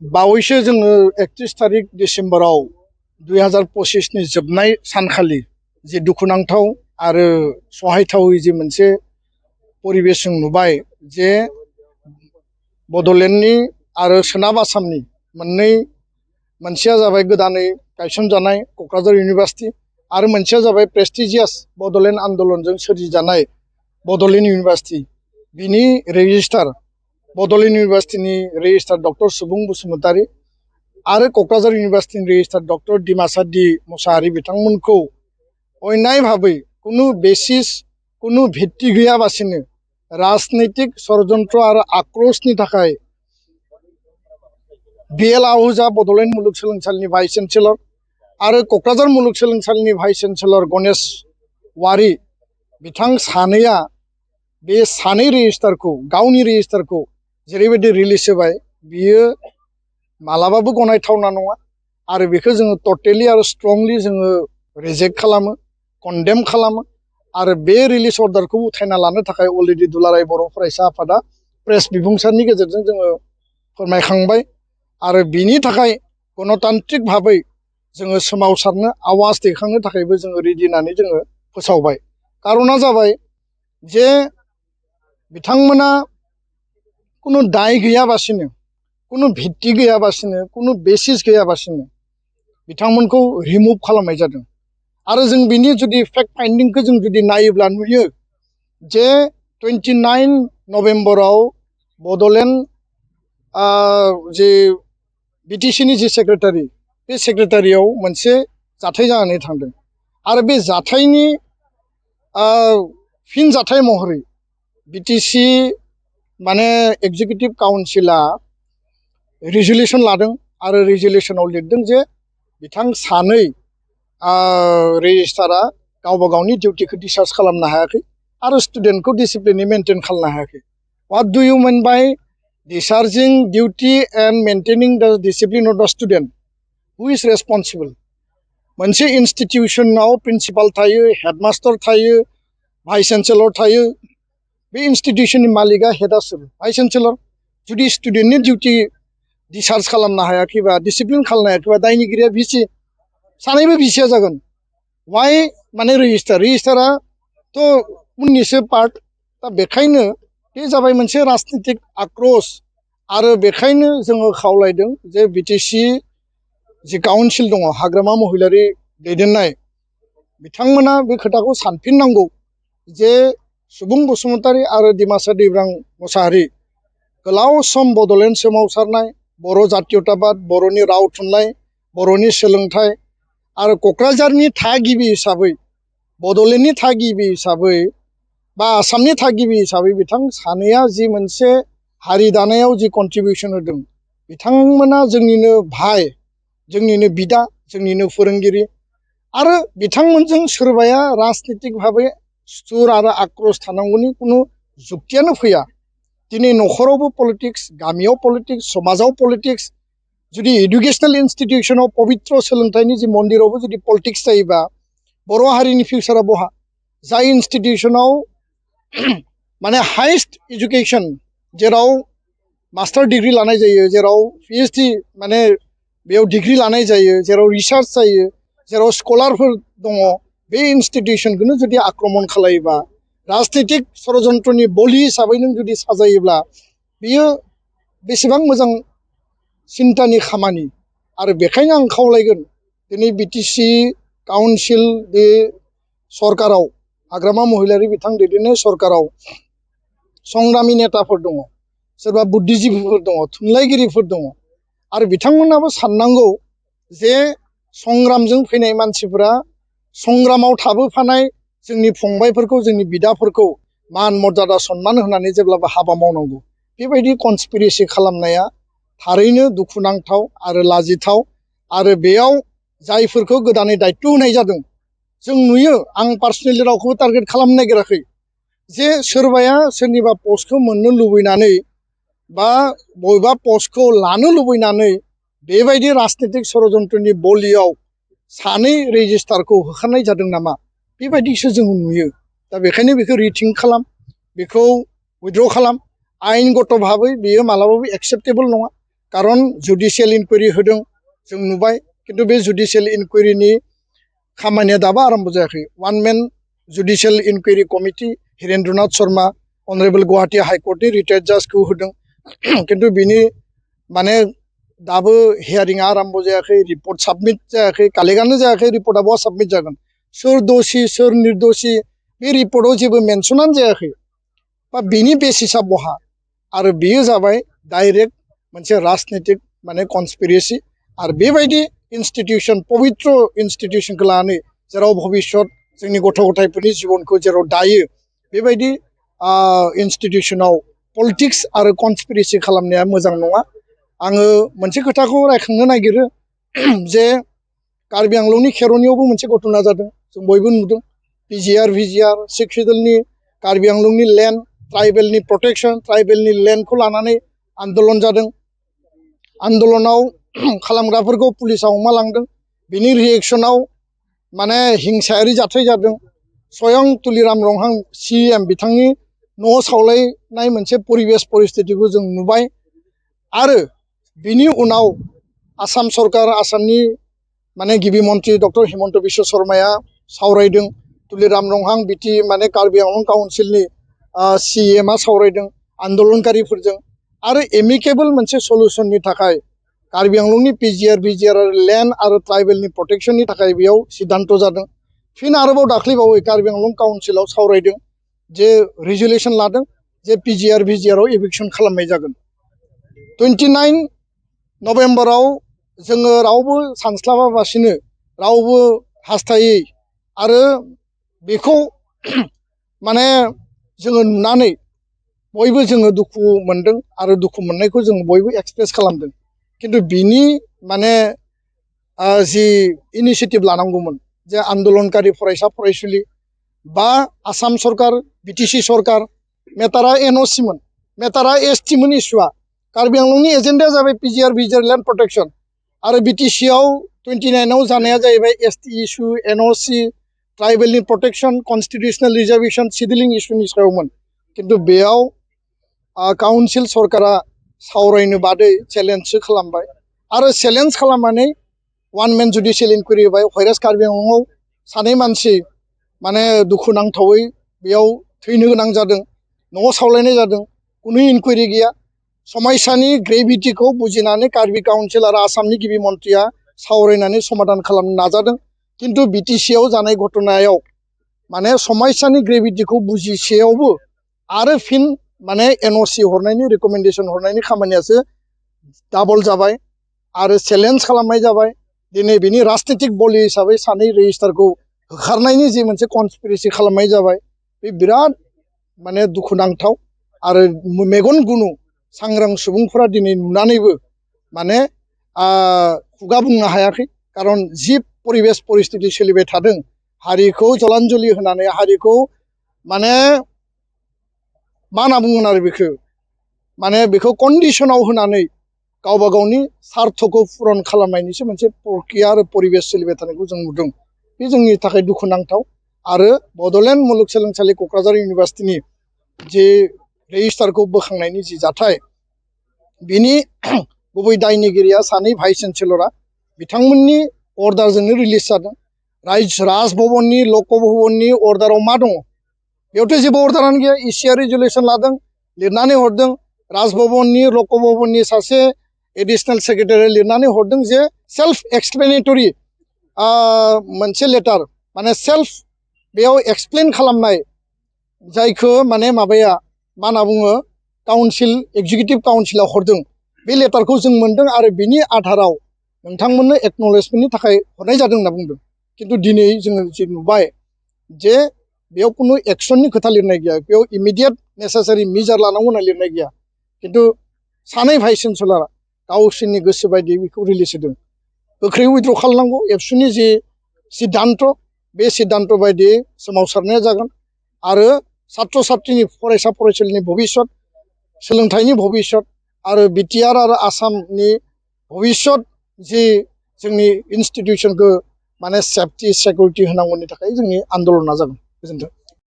बावैसो जोङो 31 तारिख डिसेम्बराव 2025 नि जोबनाय सानखालि जे दुखुनांथाव आरो सहायथावै जे मोनसे परिबेस जों नुबाय जे बड'लेण्डनि आरो सोनाब आसामनि मोनसेया जाबाय गोदानै गायसनजानाय क'क्राझार इउनिभार्सिटि आरो मोनसेया जाबाय प्रेस्टिजियास बड'लेण्ड आन्दलनजों सोरजिजानाय बड'लेण्ड इउनिभार्सिटि बिनि रेजिस्ट्रार बड'लेण्ड इउनिभार्सिटिनि रेजिस्ट्रार डक्टर सुबुं बसुमतारी आरो क'क्राझार इउनिभार्सिटिनि registrar doctor Dimasa D Mushahary बिथांमोनखौ अन्याय भाबै कुनु बेसिस कुनु भित्ति गैयाबासिनो राजनैतिक षड़यंत्र आरो आक्रोशनि थाखाय बिएल आहूजा बड'लेण्ड मुलुगसोलोंसालिनि भाइस चेन्सेलर आरो क'क्राझार मुलुगसोलोंसालिनि भाइस चेन्सेलर गणेश वारी बिथां सानैया बे सानै रेजिस्ट्रारखौ गावनि रेजिस्ट्रारखौ जेरैबायदि रिलिज होबाय बियो मालाबाबो गनायथावना नङा आरो बेखौ जोङो टटेलि आरो स्ट्रंलि जोङो रिजेक्ट खालामो कन्डेम खालामो आरो बे रिलिज अर्डारखौ उथायना लानो थाखाय अलरेडि दुलाराय बर' फरायसा आफादा प्रेस बिबुंसारनि गेजेरजों जोङो फोरमायखांबाय आरो बिनि थाखाय गणतान्त्रिक भाबै जोङो सोमावसारनो आवाज दैखांनो थाखायबो जोङो रेडि होननानै जोङो फोसावबाय। कारना जाबाय जे बिथांमोना कुनु दाय गैयाबासिनो कुनु भित्ति गैयाबासिनो कुनु बेसिस गैयाबासिनो बिथांमोनखौ रिमुभ खालामनाय जादों आरो जों बिनि जुदि फेक्ट फाइन्डिंखौ जों जुदि नायोब्ला नुयो जे 29 नभेम्बराव बड'लेण्ड जे बिटिसिनि जे सेक्रेटारि बे सेक्रेटारियाव मोनसे जाथाय जानानै थांदों आरो बे जाथायनि फिन जाथाय महरै बिटिसि माने एग्जिकिउटिभ काउन्सिला रिजुलेसन लादों आरो रिजुलेसनाव लिरदों जे बिथां सानै रेजिस्ट्रारा गावबा गावनि डिउटिखौ डिस्चार्ज खालामनो हायाखै आरो स्टुडेन्टखौ डिसिप्लिनै मेनटेन खालामनो हायाखै। What do you mean by discharging duty and maintaining the discipline of the student who is responsible? मोनसे इन्स्टिटिउसनाव प्रिन्सिपाल थायो, हेडमास्टार थायो, भाइस चेन्सेलर थायो। बे इन्स्टिटिउसननि मालिकआ हेडआ सोर? Vice chancellor. जुदि स्टुडेन्टनि डिउटि डिस्चार्ज खालामनो हायाखैबा डिसिप्लिन खालामनो हायाखैबा दायनिगिरिया भिसि सानैबो भिसिया जागोन। वाइ माने रेजिस्टाराथ' उननिसो पार्ट दा बेखायनो बे जाबाय मोनसे राजनितिक आक्रोश आरो बेखायनो जोङो खावलायदों जे बिटिसि जे काउन्सिल दङ हाग्रामा महिलारि दैदेननाय बिथांमोना बे खोथाखौ सानफिननांगौ जे सुबुं बसुमतारी आरो डिमासा दैब्रां मुसाहारि गोलाव सम बड'लेण्ड सोमावसारनाय बर' जातीयताबाद बर'नि राव थुनलाइ बर'नि सोलोंथाइ आरो क'क्राझारनि थागिबि हिसाबै बड'लेण्डनि थागिबि हिसाबै बा आसामनि थागिबि हिसाबै बिथां सानैया जि मोनसे हारि दानायाव जि कन्ट्रिबिउसन होदों बिथांमोना जोंनिनो भाइ जोंनिनो बिदा जोंनिनो फोरोंगिरि आरो बिथांमोनजों सोरबाया राजनितिक भाबै सुथुर आरो आक्रोश थानांगौनि कुनु जुक्तियानो फैया। दिनै न'खरावबो पलिटिक्स गामियाव पलिटिक्स समाजाव पलिटिक्स जुदि इडुकेसनेल इन्स्टिटिउसनाव पवित्र सोलोंथाइनि जि मन्दिरावबो जुदि पलिटिक्स जायोबा बर' हारिनि फिउचारा बहा? जाय इन्स्टिटिउसनाव माने हाइस्ट एजुकेसन जेराव मास्टार डिग्री लानाय जायो जेराव पिएचडि माने बेयाव डिग्री लानाय जायो जेराव रिसार्च जायो जेराव स्कलारफोर दङ बे इन्स्टिटिउसनखौनो जुदि आक्रमण खालायोबा राजनितिक षड़यंत्रनि बलि हिसाबै नों जुदि साजायोब्ला बियो बेसेबां मोजां सिन्तानि खामानि आरो बेखायनो आं खावलायगोन दिनै बिटिसि काउन्सिल बे सरकाराव हाग्रामा महिलारि बिथां दैदेननाय सरकाराव संग्रामि नेताफोर दङ सोरबा बुद्धिजीबिफोर दङ थुनलाइगिरिफोर दङ आरो बिथांमोनाबो साननांगौ जे संग्रामजों फैनाय मानसिफोरा संग्रामाव थाबोफानाय जोंनि फंबायफोरखौ जोंनि बिदाफोरखौ मान मर्यादा सन्मान होनानै जेब्लाबो हाबा मावनांगौ। बेबायदि कनस्पिरेसि खालामनाया थारैनो दुखुनांथाव आरो लाजिथाव आरो बेयाव जायफोरखौ गोदानै दायित्व होनाय जादों जों नुयो आं पार्सनेलि रावखौबो टारगेट खालामनो नागिराखै जे सोरबाया सोरनिबा पस्टखौ मोननो लुबैनानै बा बबेबा पस्टखौ लानो लुबैनानै बेबायदि राजनितिक षड़यंत्रनि बलियाव सानै रेजिस्ट्रारखौ होखारनाय जादों नामा बेबायदिसो जों नुयो। दा बेखायनो बेखौ रिथिंक खालाम बेखौ उइथड्र खालाम आयेनगत भाबै बेयो मालाबाबो एक्सेप्टेबल नङा। कारण जुडिशियेल इनकुवेरि होदों जों नुबाय किन्तु बे जुडिशियेल इनकुवेरिनि खामानिया दाबो आरम्भ जायाखै one man judicial inquiry committee Hirendranath Sharma honourable Guwahati हाइकर्टनि रिटायार्ड जाजखौ होदों किन्तु बिनि माने दाबो हियारिंआ आरम्भ जायाखै रिपर्ट साबमिट जायाखै कालेक्टआनो जायाखै रिपर्टआ बहा साबमिट जागोन सोर दोषी सोर निर्दोषी बे रिपर्टआव जेबो मेनसनानो जायाखै बा बिनि बेसिसआ बहा आरो बेयो जाबाय डाइरेक्ट मोनसे राजनितिक माने कनस्पिरेसि आरो बेबायदि इन्स्टिटिउसन पवित्र इन्स्टिटिउसनखौ लानानै जेराव भबिष्यत जोंनि गथ' गथायफोरनि जिबनखौ जेराव दायो बेबायदि इन्स्टिटिउसनाव पलिटिक्स आरो कनस्पिरेसि खालामनाया मोजां नङा आङो मोनसे खोथाखौ रायखांनो नागिरो जे कार्बि आंलंनि खेर'नियावबो मोनसे घटना जादों जों बयबो नुदों पिजिआर भिजिआर सिक्स सेडुलनि कार्बि आंलंनि लेन्ड ट्राइबेलनि प्रटेक्शन ट्राइबेलनि लेन्डखौ लानानै आन्दलन जादों आन्दलनाव खालामग्राफोरखौ पुलिसा हमना लांदों बिनि रिएक्सनाव माने हिंसायारि जाथाय जादों स्वयं तुलिराम रंहां CM बिथांनि न' सावलायनाय मोनसे परिबेस परिस्थितिखौ जों नुबाय आरो बिनि उनाव आसाम सरकार आसामनि माने गिबि मन्त्रि डक्टर हिमन्त बिश्व शर्माया सावरायदों तुलिराम रंहां बिटि माने कार्बि आंलं काउन्सिलनि CMआ सावरायदों आन्दलनकारिफोरजों आरो एमिकेबल मोनसे सलुशननि थाखाय कार्बि आंलंनि पिजिआर भिजिआर लेन्ड आरो ट्राइबेलनि प्रटेक्शननि थाखाय बेयाव सिद्धान्त जादों फिन आरोबाव दाख्लैबावै कार्बि आंलं काउन्सिलाव सावरायदों जे रिजुलेसन लादों जे पिजिआर भिजिआराव एभिक्सन खालामनाय जागोन 29 नभेम्बराव जोङो रावबो सानस्लाबाबासिनो रावबो हास्थायै आरो बेखौ माने जोङो नुनानै बयबो जोङो दुखु मोनदों आरो दुखु मोननायखौ जों बयबो एक्सप्रेस खालामदों किन्तु बिनि माने जि इनिशिएटिभ लानांगौमोन जे आन्दलनकारि फरायसा फरायसुलि बा आसाम सरकार BTC सरकार मेटारा NOC मोन मेटारा ST मोन इस्युआ कार्बि आंलंनि एजेन्डाया जाबाय पिजिआर भिजिआर लेन्ड प्रटेक्शन आरो BTC आव 29आव जानाया जाहैबाय ST इस्यु NOC ट्राइबेलनि प्रटेक्शन कन्स्टिटिउसनेल रिजार्वेशन सिडिलिं इस्युनि सायावमोन किन्तु बेयाव काउन्सिल सरकारा सावरायनो बादै चेलेन्जसो खालामबाय आरो चेलेन्ज खालामनानै वान मेन जुडिशियेल इनकुवेरि होबाय व्हाइरास कार्बि आंलंआव सानै मानसि माने दुखुनांथावै बेयाव थैनो गोनां जादों न'आव सावलायनाय जादों कुनु इनकुवेरि गैया समायसानि ग्रेभिटिखौ बुजिनानै कार्बि काउन्सिल आरो आसामनि गिबि मन्थ्रिया सावरायनानै समाधान खालामनो नाजादों किन्तु BTC आव जानाय घटनायाव माने समायसानि ग्रेभिटिखौ बुजिसेयावबो आरो फिन माने NOC हरनायनि रिकमेन्डेसन हरनायनि खामानियासो डाबल जाबाय आरो चेलेन्ज खालामनाय जाबाय दिनै बिनि राजनितिक बलि हिसाबै सानै रेजिस्टारखौ होखारनायनि जे मोनसे कनस्पिरेसि खालामनाय जाबाय बे बिराद माने दुखुनांथाव आरो मेगन गुनु सांग्रां सुबुंफोरा दिनै नुनानैबो माने खुगा बुंनो हायाखै खारन जि परिबेस परिस्थिति सोलिबाय थादों हारिखौ जलान्जलि होनानै हारिखौ माने मा होनना बुंगोन आरो बेखौ माने बेखौ कन्डिसनाव होनानै गावबा गावनि सार्थखौ पुरन खालामनायनिसो मोनसे प्रक्रिया आरो परिबेस सोलिबाय थानायखौ जों नुदों बे जोंनि थाखाय दुखुनांथाव आरो बड'लेण्ड मुलुगसोलोंसालि क'क्राझार इउनिभार्सिटिनि जे रेजिस्टारखौ बोखांनायनि जि जाथाय बिनि गुबै दायनिगिरिया सानै भाइस चेन्सेलरा बिथांमोननि अर्डारजोंनो रिलिज जादों राजभवननि लक भवननि अर्डाराव मा दङ बेयावथ' जेबो अर्डारानो गैया इसिआ रिजुलेसन लादों लिरनानै हरदों राजभवननि लक भवननि सासे एडिशनेल सेक्रेटारि लिरनानै हरदों जे सेल्फ एक्सप्लेनेटरि मोनसे लेटार माने सेल्फ बेयाव एक्सप्लेन खालामनाय जायखौ माने माबाया मा होनना बुङो काउन्सिल एक्जिकिउटिभ काउन्सिला हरदों बे लेटारखौ जों मोन्दों आरो बिनि आधाराव नोंथांमोननो एक्न'लेजमेन्टनि थाखाय हरनाय जादों होनना बुंदों किन्तु दिनै जोङो जि नुबाय जे बेयाव खुनु एक्सननि खोथा लिरनाय गैया बेयाव इमिडियेट नेसेसारि मेजार लानांगौ होनना लिरनाय गैया किन्तु सानै भाइस चेन्सेलरा गावसोरनि गोसो बायदि बेखौ रिलिज होदों गोख्रै उइथ्र' खालामनांगौ एबसुनि जि सिद्धान्त बे सिद्धान्त बायदियै सोमावसारनाया जागोन आरो सात्र सात्रिनि फरायसा फरायसुलिनि भबिष्यत सोलोंथाइनि भबिष्यत आरो बिटिआर आरो आसामनि भबिष्यत जि जोंनि इन्स्टिटिउसनखौ माने सेफटि सिकिउरिटि होनांगौनि थाखाय जोंनि आन्दलना जागोन गोजोन्थों।